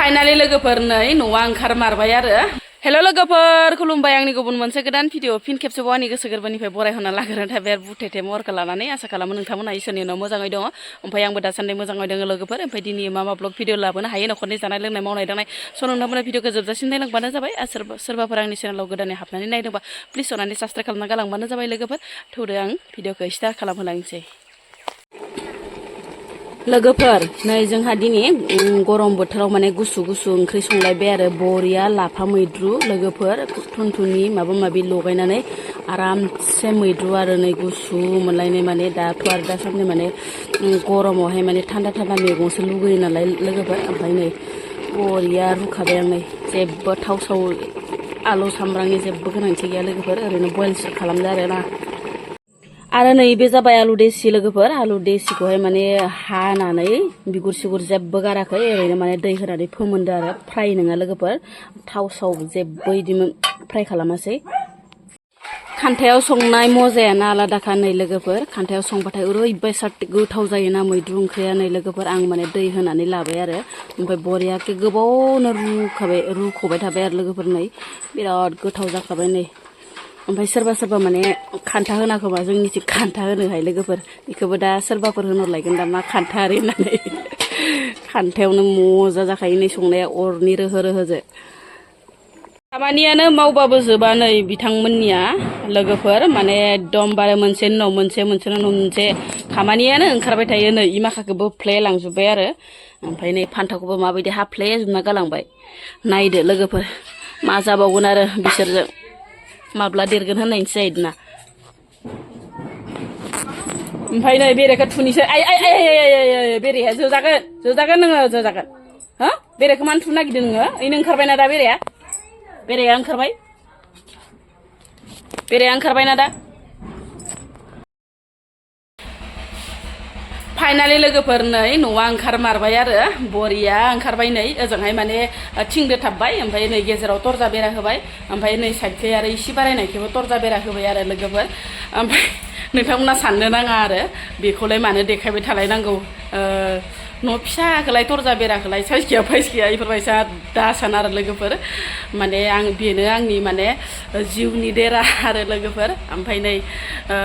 finally लोगोफोर नै न'आ ओंखारमारबाय आरो हेल' लोगोफोर खुलुमबाय आंनि गुबुन मोनसे गोदान भिडिअ फिन खेबसेबाव आंनि गोसो गोरबोनिफ्राय बरायहरना लाग्रोनाय थाबाय आरो बुथेथे महरखौ लानानै आसा खालामो नोंथांमोनहा इसोरनि उनाव मोजाङै दङ ओमफ्राय आंबो दासान्दि मोजाङै दङ लोगोफोर ओमफ्राय दिनै मा ब्लग भिडिअ लाबोनो हायो न'खरनि जानाय लोंनाय मावनाय दांनाय स' नोंथांमोना भिडिअखौ जोबजासिम नायलांबानो जाबाय आरो सोरबाफोर आंनि चेनेलाव गोदानै हाबनानै नायदोंबा प्लिज अननानै साबसक्राइब खालामना गालांबानो जाबाय लोगोफोर थौदो आं भिडिअखौ स्टार्ट खालामहोलांसै लोगोफोर नै जोंहा दिनै गरम बोथोराव माने गुसु गुसु ओंख्रि संलायबाय आरो बरिया लाफा मैद्रु लोगोफोर थुनथुनि माबा माबि लगायनानै आरामसे मैद्रु आरो नै गुसु मोनलायनाय माने दाथ' आरो दासान्दि माने गरमावहाय माने थान्दा थान्दा मैगंसो लुगैयो नालाय लोगोफोर ओमफ्राय नै बरिया रुखाबाय आं नै जेबो थाव साव आलु सामब्रामनि जेबो गोनांथि गैया लोगोफोर ओरैनो बइलसो खालामदो आरो नै बे जाबाय आलु देसि लोगोफोर आलु देसिखौहाय माने हानानै बिगुर सिगुर जेबो गाराखै ओरैनो माने दै होनानै फोमोनदो आरो फ्राय नङा लोगोफोर थाव साव जेबो इदि फ्राय खालामासै खान्थायाव संनाय मजायानो आलादाखा नै लोगोफोर खान्थायाव संबाथाय ओरैबायसा गोथाव जायोना मैद्रु ओंख्रिया नै लोगोफोर आं माने दै होनानै लाबाय आरो ओमफ्राय बरियाके गोबावनो रुख'बाय थाबाय आरो लोगोफोर नै बिराद गोथाव जाखाबाय नै ओमफ्राय सोरबा सोरबा माने खान्था होना खोमा जोंनिथिं खान्था होनोहाय लोगोफोर बेखौबो दा सोरबाफोर होनहरलायगोन दा मा खान्था आरि होननानै खान्थायावनो मजा जाखायो नै संनाया अरनि रोहो रोहोजो खामानियानो मावबाबो जोबा नै बिथांमोननिया लोगोफोर माने एकदमबारे मोनसेनि उनाव मोनसे खामानियानो ओंखारबाय थायो नै इ माखाखौबो फ्लेलांजोब्बाय आरो ओमफ्राय नै फान्थावखौबो माबायदि हाफ्लेजोबना गालांबाय नायदो लोगोफोर मा जाबावगोन आरो बिसोरजों माब्ला देरगोन होननायनिसो जाहैदोंना ओमफ्राय नै बेरेखौ थुनिसै आइ बेरेया जोजागोन नोङो जोजागोन हो बेरेखौ मानो थुनो नागिरदों नोङो ओइनो ओंखारबायना दा बेरेया ओंखारबायना दा फाइनालि लोगोफोर नै न'आ ओंखारमारबाय आरो बरिया ओंखारबाय नै ओजोंहाय माने थिं दोथाबबाय ओमफ्राय नै गेजेराव दरजा बेरा होबाय ओमफ्राय नै साइडखै आरो इसे बारायनायखौबो दरजा बेरा होबाय आरो लोगोफोर ओमफ्राय नोंथांमोना साननो नाङा आरो बेखौलाय मानो देखायबाय थालायनांगौ न' फिसाखौलाय दरजा बेराखौलाय साइज गैया फाइस गैया बेफोरबायसा दासान आरो लोगोफोर माने बेनो आंनि माने जिउनि देरा आरो लोगोफोर ओमफ्राय नै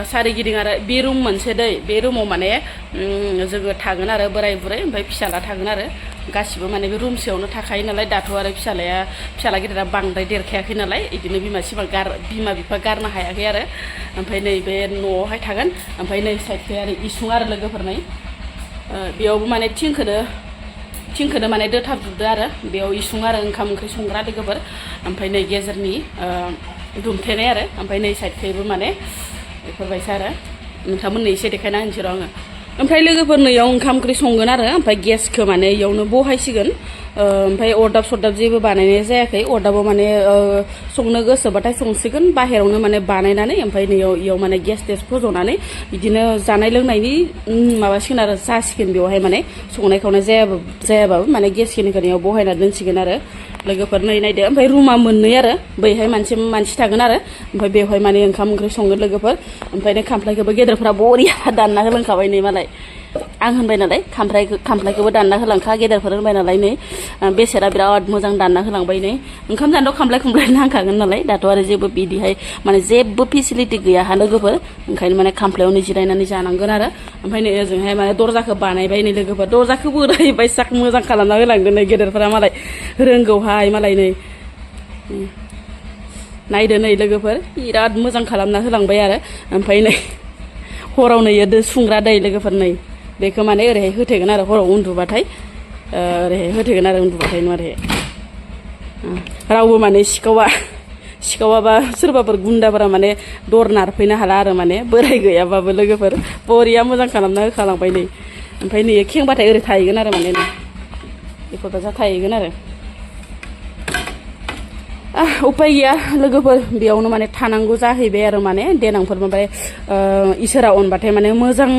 सारिगिदिं आरो बे रुम मोनसे दै बे रुमाव माने जोङो थागोन आरो बोराय बुरै ओमफ्राय फिसाला थागोन आरो गासिबो माने बे रुमसेयावनो थाखायो नालाय दाथ' आरो फिसाला गिदिरा बांद्राय देरखायाखै नालाय बिदिनो बिमा बिफा गारनो हायाखै आरो ओमफ्राय नै बे न'आवहाय थागोन ओमफ्राय नै साइडखै आरो इसिं आरो लोगोफोर नै बेयावबो माने थिंखौनो माने दोथाबजोबदो आरो बेयाव इसिं आरो ओंखाम ओंख्रि संग्रा लोगोफोर ओमफ्राय नै गेजेरनि दुमथेनाय आरो ओमफ्राय नै साइडखैबो माने बेफोरबायसा आरो नोंथांमोननो एसे देखायना होनोसै र' आङो ओमफ्राय लोगोफोर नैयाव ओंखाम ओंख्रि संगोन आरो ओमफ्राय गेसखौ माने इयावनो बहायसिगोन ओमफ्राय अरदाब सरदाब जेबो बानायनाय जायाखै अरदाबाव माने संनो गोसोबाथाय संसिगोन बाहेरावनो माने बानायनानै ओमफ्राय इयाव माने गेस टेस फज'नानै बिदिनो जानाय लोंनायनि माबासिगोन आरो जासिगोन बेवहाय माने संनाय खावनाय जायाबाबो माने गेस खिनिखौ इयाव बहायना दोनसिगोन आरो लोगोफोर नै नायदो ओमफ्राय रुमा मोननै आरो बैहाय मानसि थागोन आरो ओमफ्राय बेवहाय माने ओंखाम ओंख्रि संगोन लोगोफोर ओमफ्राय नै खामफ्लायखौबो गेदेरफोरा बरिया दानना होलांखाबाय नै मालाय आं होनबाय नालाय खामफ्लायखौबो दानना होलांखा गेदेरफोर होनबाय नालाय नै बेसेरा बिराद मोजां दानना होलांबाय नै ओंखाम जानोथ' खामफ्लाय नांखागोन नालाय दाथ' आरो जेबो बिदिहाय माने जेबो फेसिलिटि गैया लोगोफोर ओंखायनो माने खामफ्लायावनो जिरायनानै जानांगोन आरो ओमफ्राय नै ओजोंहाय माने दरजाखौ बानायबाय नै लोगोफोर दरजाखौबो ओरैबाय साक मोजां खालामना होलांदों नै गेदेरफोरा मालाय रोंगौहाय मालाय नै नायदो नै लोगोफोर बिराद मोजां खालामना होलांबाय आरो ओमफ्राय नै हराव नै सुंग्रा दै लोगोफोर नै बेखौ माने ओरैहाय होथेगोन आरो हराव उन्दुबाथाय ओरैहाय होथेगोन आरो उन्दुबाथाय ओरैहाय रावबो माने सिखावाबा सोरबाफोर गुन्दाफोरा माने दर नारफैनो हाला आरो माने बोराय गैयाबाबो लोगोफोर बरिया मोजां खालामना होखालांबाय नै ओमफ्राय नै खेंबाथाय ओरै थाहैगोन आरो माने बेफोरबायसा थाहैगोन आरो उपाय गैया लोगोफोर बेयावनो माने थानांगौ जाहैबाय आरो माने देनांफोर ओमफ्राय इसोरा अनबाथाय माने मोजां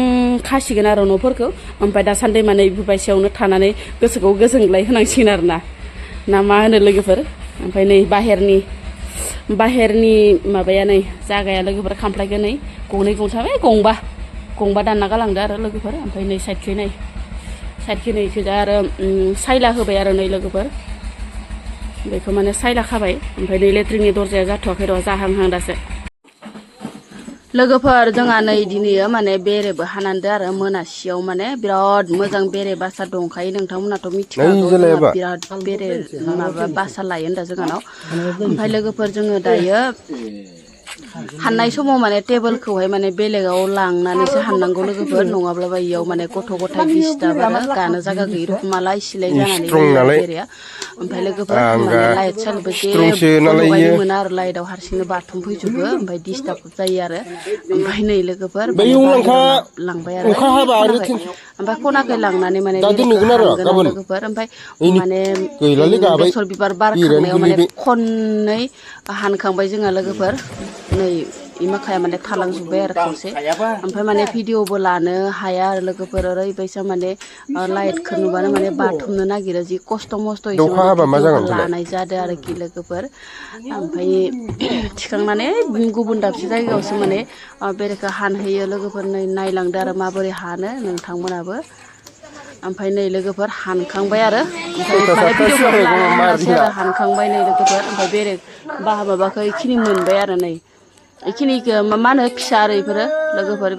खासिगोन आरो न'फोरखौ ओमफ्राय दासान्दि माने बेफोरबायसायावनो थानानै गोसोखौ गोजोनग्लाय होनांसिगोन आरो ना मा होनो लोगोफोर ओमफ्राय नै बाहेरनि माबाया नै जागाया लोगोफोर खामफ्लायखौ नै गंनै गंथाम गंबा दानना गालांदो आरो लोगोफोर ओमफ्राय नै साइडखै नै साइडखि नैखिजा आरो सायला होबाय आरो नै लोगोफोर बेखौ माने सायला खाबाय ओमफ्राय नै लेट्रिननि दरजाया जाथ'वाखै र' जाहांहां दासो लोगोफोर जोंहा नै दिनैयो माने बेरेबो हानांदो आरो मोनासियाव माने बिराद मोजां बेरे बासा दंखायो नोंथांमोनाथ' मिथिखागौ जोंहा बिराद बेरे माबा बासा लायो होनदा जोंहानाव ओमफ्राय लोगोफोर जोङो दायो हाननाय समाव माने टेबोलखौहाय माने बेलेगाव लांनानैसो हाननांगौ लोगोफोर नङाब्लाबा इयाव माने गथ' गथाय डिस्टार्ब आरो गानो जागा गैयै रखम आलाय सिलाय जानानै होयो बेरेया ओमफ्राय लोगोफोर माने लाइट साइटबो जेबो लगायनो मोना आरो लाइटआव हारसिंनो बाथुम फैजोबो ओमफ्राय डिस्टार्ब जायो आरो ओमफ्य नै लोगोफोर लांबाय आरो ओमफ्राय खनाखै लांनानै माने बेरेखौ हानगोन आं लोगोफोर ओमफ्य माने बेसर बिबार बारखांनायाव माने खननै हानखांबाय जोंहा लोगोफोर नै इमाखाया माने थालांजोब्बाय आरो खावसे ओमफ्राय माने भिडिअबो लानो हाया आरो लोगोफोर ओरैबायसा माने लाइटखौ नुबानो माने बाथुमनो नागिरो जि खस्थ' मस्थ'यैसो माने भिडिअखौ लानाय जादों आरोखि लोगोफोर ओमफ्राय थिखांनानै गुबुन दाबसे जायगायावसो माने बेरेखौ हानहैयो लोगोफोर नै नायलांदो आरो माबोरै हानो नोंथांमोनाबो ओमफ्राय नै लोगोफोर हानखांबाय आरो ओमफ्राय माने भिडिअखौ लानो मोनासै आरो हानखांबाय नै लोगोफोर ओमफ्राय बेरे माबाखौ इखिनि मोनबाय आरो नै इखिनिखौ मा होनो फिसा आरो इफोरो लोगोफोर